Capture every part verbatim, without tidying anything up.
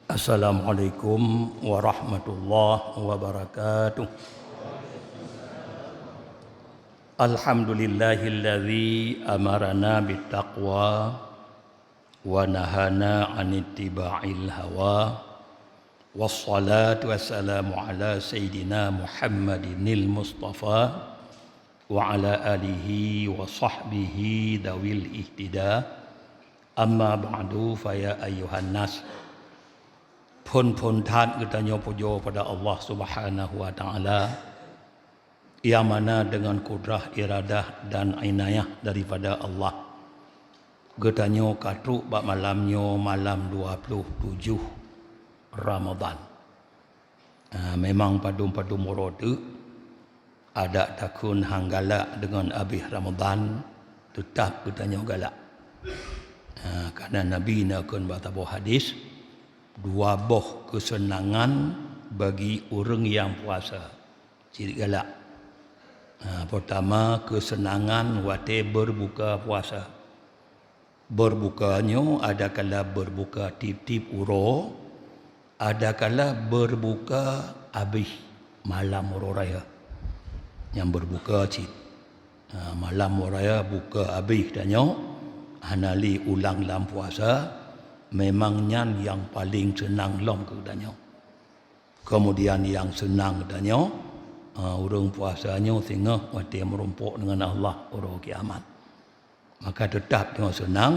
Assalamualaikum warahmatullahi wabarakatuh. Alhamdulillahilladzi amarana bittaqwa wa nahana 'anittiba'il hawa. Wassalatu wassalamu ala sayyidina Muhammadinil Mustafa wa ala alihi wa sahbihi dawil ihtida. Amma ba'du, fa ya ayyuhan nas. Phon-phon that geutanyoe pujoe pada Allah Subhanahu wa Ta'ala, nyang mana deungon kudrah, iradah, dan inayah daripada Allah, geutanyoe ka trok bak malam nyoe, malam dua puluh tujoh Ramadhan. Ah, memang padum-padum uroe teuk, adak takheun han galak deungon abéh Ramadhan, teutab geutanyoe galak. Ah, karena Nabi neukheun bak saboh hadis, dua boh keuseunangan bagi ureuëng nyang puasa. Cit galak. Ha, peurtama, keuseunangan watée beureubuka puasa. Beureubuka nyoe adakala beureubuka tieb-tieb uroe, adakala beureubuka abéh malam uroe raya. Nyang beureubuka cit. Ha, malam uroe raya buka abéh tanyoe, hana lé ulang lam puasa, memang nyan nyang paleng seunang lom keu tanyoe. Keumudian nyang seunang tanyoe, a, ureuëng puasa nyoe singoh watée meurumpok deungon Allah uroe kiamat. Maka teutab nyoe seunang,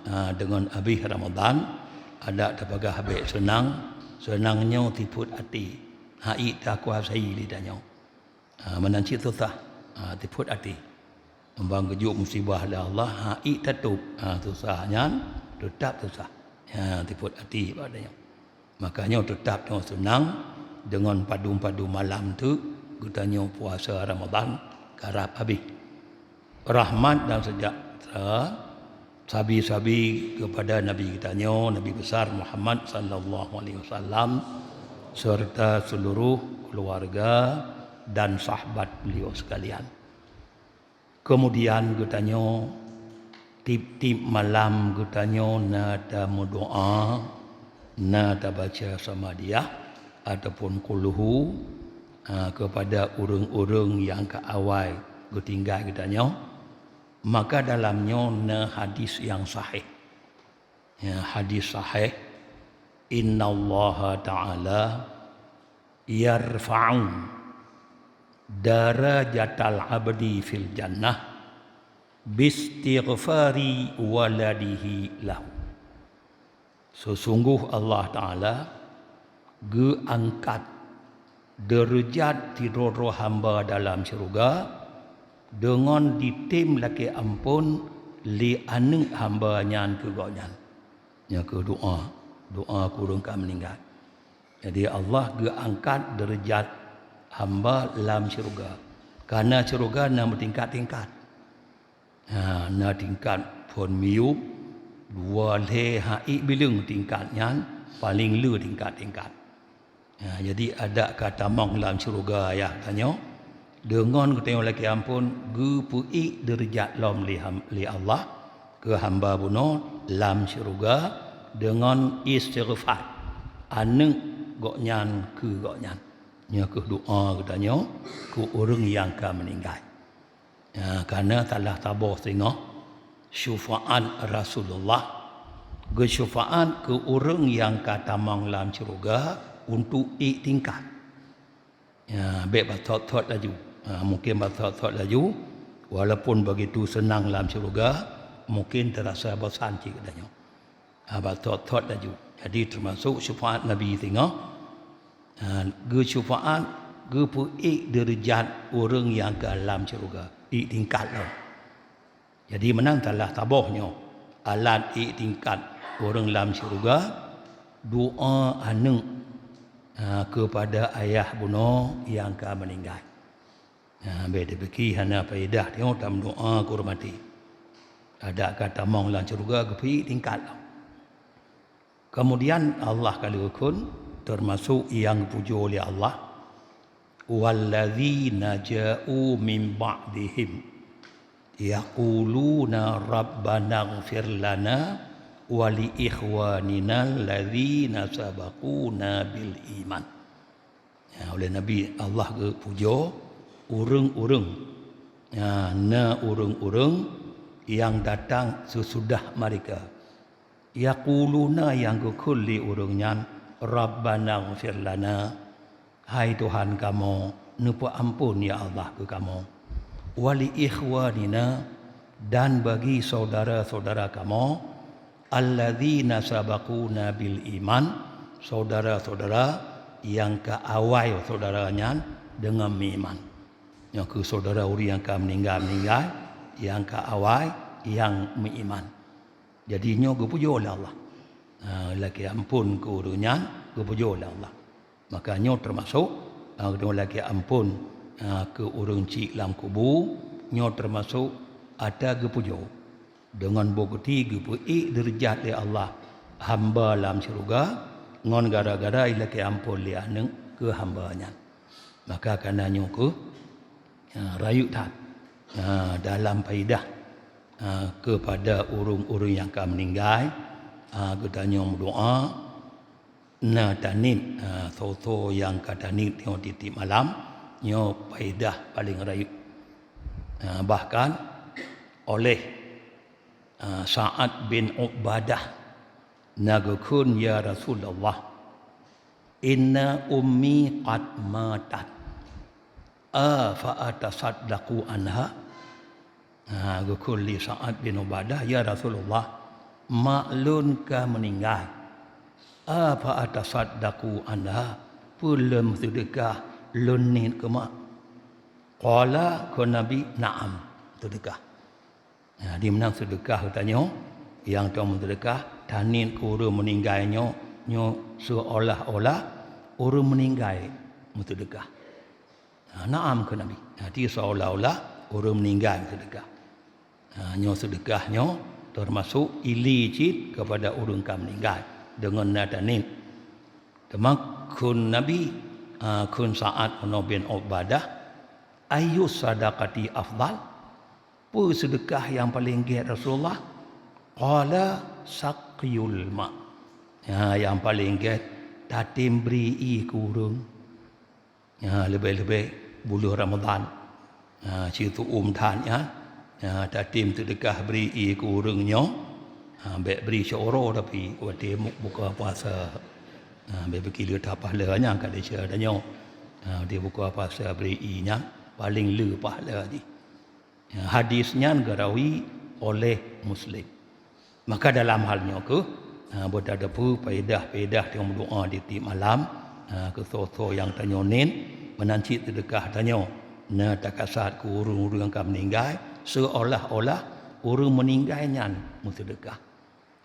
a, deungon abéh Ramadhan, adak tapeugah bék seunang, seunang nyoe tipot até, han ék takuasai lé tanyoe. Ha, meunan cit susah, ha, tipot até. Ban geujok musibah lé Allah, han ék tatôb, ha, susah nyan, teutab susah. Ha, tipot até bak tanyoe. Maka nyoe teutab nyoe seunang deungon padum-padum malam teuk geutanyoe puasa Ramadhan karab habéh. Rahmat dan seujahtera sabe-sabe keupada Nabi geutanyoe, Nabi Besar Muhammad sallallahu alaihi wasallam, serta seluruh keluarga dan sahabat beliau sekalian. Keumudian geutanyoe, tieb-tieb malam geutanyoe na tameudoá, na tabaca Samadiyah ataupun Qulhu, a, keupada ureuëng-ureuëng nyang ka awai geutinggai geutanyoe. Maka dalam nyoe na hadis nyang sahih. Ya, hadis sahih, "Innallaha ta'ala yarfa'u darajatal abdi fil jannah bistighfari waladihi lahu." Sesungguh Allah Ta'ala geuangkat deurajat sidroe-droe hamba dalam syeuruga deungon jitem lakée amphon lé aneuëk hamba nyan keu gobnyan. Nyan keuh doá, doá keu ureuëng ka meuninggai. Jadi, Allah geuangkat deurajat hamba lam syeuruga. Karena syeuruga na meutingkat-tingkat. Ha, na tingkat phon miyueb, dua lhée han ék bileueng tingkat nyan, paleng le tingkat-tingkat. Ha, jadi adak ka tamong lam syeuruga ayah tanyoe, deungon geutanyoe lakée amphon geupeuék deurajat lom lé ham-, lé Allah keu hamba bunoe lam syeuruga deungon istighfar aneuëk gobnyan keu gobnyan. Nyoe keuh doá geutanyoe keu ureuëng nyang ka meuninggai. Ya, karena salah saboh singoh syufaat Rasulullah, geusyufaat keu ureuëng nyang ka tamong lam syeuruga untuk ék tingkat. Ya, bék bathot-thot laju. Ha, mungkin bathot-thot laju, walaupun begitu seunang lam syeuruga, mungkin teurasa bosan cit geutanyoe. Ha, bathot-thot laju. Jadi, teumasok syufaat Nabi singoh, ha, geusyufaat, geupeuék deurajat ureuëng nyang ka lam syeuruga, ék tingkat lom. Jadi, meunan salah saboh nyoe alat ék tingkat ureuëng lam syeuruga, doá aneuëk, ha, keupada ayah bunoe nyang ka meuninggai. Ha, bék tapike hana faedah tanyoe tameudoá keu ureuëng maté. Adak ka tamong lam syeuruga geupeuék tingkat lom. Keumudian Allah ka lheueh kheun, teumasok nyang geupujoe lé Allah, "Wallazina ja'u min ba'dihim Yaquluna rabbana ighfir lana wa li ikhwanina alladzina sabaquna bil iman. Ya, oleh Nabi Allah geupujoe ureuëng-ureuëng, ya, na ureuëng-ureuëng nyang datang seusudah mereka. Yaquluna, nyang geukheun lé ureuëng nyan, "Rabbana ighfir lana," "Hai Tuhan kamoe, neupeuamphon ya Allah keu kamoe, wa li ikhwanina, dan bagi syedara-syedara kamoe, alladzina sabaquna bil iman, syedara-syedara nyang ka awai syedara nyan deungon meuiman." Nyoe keuh syedara ureuëng nyang ka meuninggai-meuninggai, nyang ka awai, nyang meuiman. Jadi nyoe geupujoe lé Allah. Ha, lakée amphon keu ureuëng nyan geupujoe lé Allah. Maka nyoe teumasok, ha, geutanyoe lakée amphon, ha, keu ureuëng chik lam kubu, nyoe teumasok atra geupujoe. Deungon bukeuti geupeuék deurajat lé Allah hamba lam syeuruga, ngon gara-gara ilakée amphon lé aneuëk keu hamba nyan. Maka kana nyoe keuh, ha, rayeuk that, ha, dalam faidah, ha, keupada ureuëng-ureuëng nyang ka meuninggai, ha, geutanyoe meudoá, na taniet, ha, soe-soe nyang ka taniet nyoe tieb-tieb malam, nyoe faidah paleng rayeuk. Ha, bahkan oleh, ha, Sa'ad bin Ubadah na geukheun, "Ya Rasulullah, inna ummi qad matat. Afa atasaddaqu anha?" Ha, geukheun lé Sa'ad bin Ubadah, "Ya Rasulullah, mak lôn ka meuninggai. Afa atasaddaqu anha? Peue lôn seudeukah lôn niet keu mak?" Qala, kheun Nabi, "Na'am, seudeukah." Nah, di meunan seudeukah geutanyoe, nyang tanyoe meuseudeukah, taniet keu ureuëng meuninggai nyoe, nyoe seuolah-olah ureuëng meuninggai meuseudeukah. Ha, "Na'am," kheun Nabi. Jadi seolah-olah ureuëng meuninggai meuseudeukah. Ha, nyoe seudeukah nyoe teumasok ilée cit keupada ureuëng ka meuninggai deungon na taniet. Teuma kheun Nabi, ha, kheun Sa'ad bin Ubadah, "Ayyu sadaqati afdal?" "Peue seudeukah nyang paleng gét, Rasulullah?" Qala, "Saqyul ma." Ya, nyang paleng gét, tatem bri ié keu ureuëng. Ya, leubeh-leubeh buleuen Ramadhan. Ya, situ-uem that nyan. Ya, tatem seudeukah bri ié keu ureuëng nyoe. Ha, bék bri siuroe tapi watée mu-, buka puasa. Ha, bék pike le that pahala nyan ka desya tanyoe. Ha, watée buka puasa bri ié nyan paleng le pahala jih. Ya, hadis nyan geurawi oleh Muslim. Maka dalam hal nyoe keuh, ha, beutateupeu faedah-faedah teungoh meudoá di tieb malam, ha, keu soe-soe nyang tanyoe niet, meunan cit seudeukah tanyoe na takasat keu ureuëng-ureuëng nyang ka meuninggai, seuolah-olah ureuëng meuninggai nyan meuseudeukah.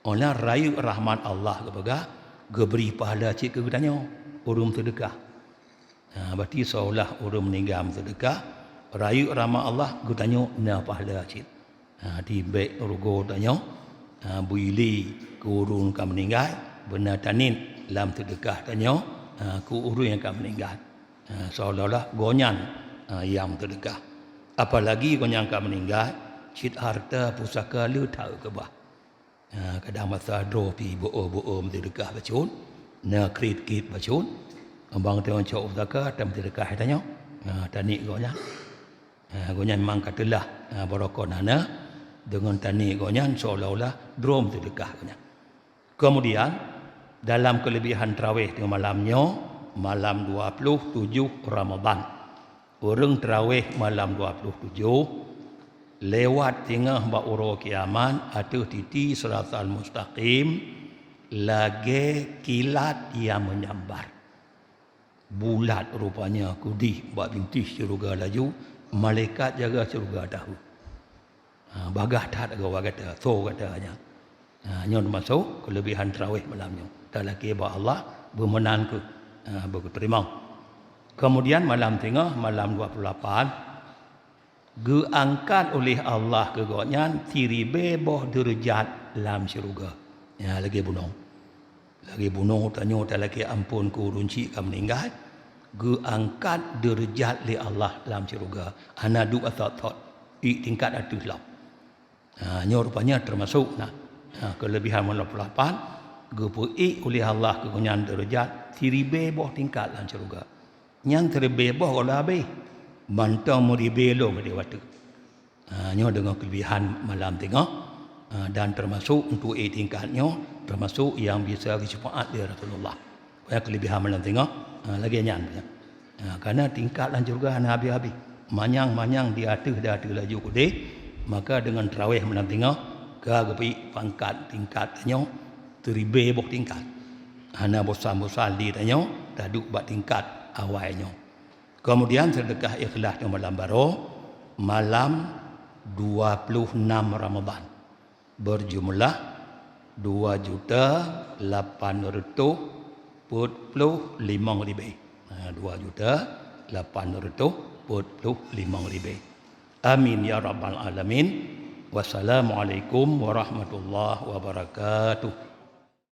Óh lheueh rayeuk rahmat Allah geupeugah, geubri pahala cit keu geutanyoe ureuëng meuseudeukah. Ha, berarti seolah ureuëng meuninggai meuseudeukah, rayeuk rahmat Allah geutanyoe na pahala cit. Ha, di bék rugoe tanyoe, ha, bri ilée keu ureuëng ka meuninggai, beuna taniet lam seudeukah tanyoe, ha, keu ureuëng nyang ka meuninggai. Ha, seolah-olah gobnyan, ha, nyang meuseudeukah. Apalagi gobnyan ka meuninggai, cit hareuta pusaka le that geukeubah. Ha, kadang masa droe pih beu-o beu-o meuseudeukah bacut, na kriet-kriet bacut, bang teungoh cok pusaka, tan meuseudeukah tanyoe. Ha, taniet gobnyan. Ha, gobnyan memang ka teulah, ha, barokon hana, deungon taniet gobnyan seolah-olah droe meuseudeukah gobnyan. Kemudian, dalam keulebihan traweh teungoh malam nyoe, malam dua puluh tujoh Ramadhan. Ureuëng traweh malam dua puluh tujoh, lewat singoh bak uroe kiamat ateueh titi Siratal Mustaqim, lagée kilat nyang meunyambar. Bulat rupanya keudeh bak bintéh syeuruga laju, malaikat jaga syeuruga tahu. Ha, bagaih that geuwa gata, tho gata nyan. Ha, nyoe teumasok keulebihan traweh malam nyoe. Talakée bak Allah beumeunan keuh, ha, beugeuteurimong. Kemudian malam singoh, malam dua puluh lapan, geuangkat uleh Allah keu gobnyan siribée boh deurajat lam syeuruga. Ya, lagée bunoe. Lagée bunoe tanyoe talakée amphon keu ureuëng chik ka meuninggai, geuangkat deurajat lé Allah lam syeuruga. Hana duek thot-thot. Ék tingkat ateueh lom. Ha, nyoe rupanya teumasok na. Ha, keulebihan malam peuet ploh lapan, geupeuék uleh Allah keu gobnyan deurajat siribée boh tingkat lam syeuruga. Nyan siribée boh goh lom habéh, mantong meuribée lom di watée. Ha, nyoe deungon keulebihan malam singoh, ha, dan teumasok untuk ék tingkat nyoe, teumasok nyang bisa geusyafaat lé Rasulullah. Pokoknya keulebihan malam singoh, ha, lagée nyan. Ha, karena tingkat lam syeuruga hana habéh-habéh. Manyang-manyang di ateueh, di ateueh laju keudeh, maka deungon tarawih malam singoh, ka geupeuék pangkat tingkat tanyoe siribée boh tingkat. Hana bosan-bosan di tanyoe taduek bak tingkat awai nyoe. Kemudian seudeukah ikhlas nyoe malam baroe, malam dua puluh enam Ramadhan. Berjumlah dua juta lapan reutôh peuet ploh limong ribée. Ha, dua juta lapan reutôh peuet ploh limong ribée. Amin ya rabbal alamin. Wassalamualaikum warahmatullahi wabarakatuh.